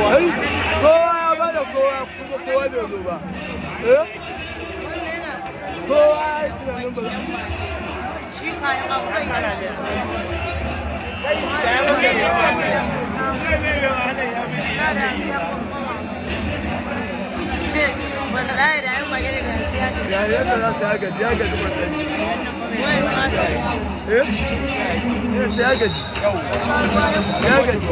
Kowa ya bada, kowa kuma kowa bai zo ba. Eh, kowa ya yi tunanin ba. Shi kayan akwai yana wallahi da yan magana da ya ce. Ya yadda za su ya gaji, ya gaji wallahi. Wai mata. Eh, ya gaji, ya gaji.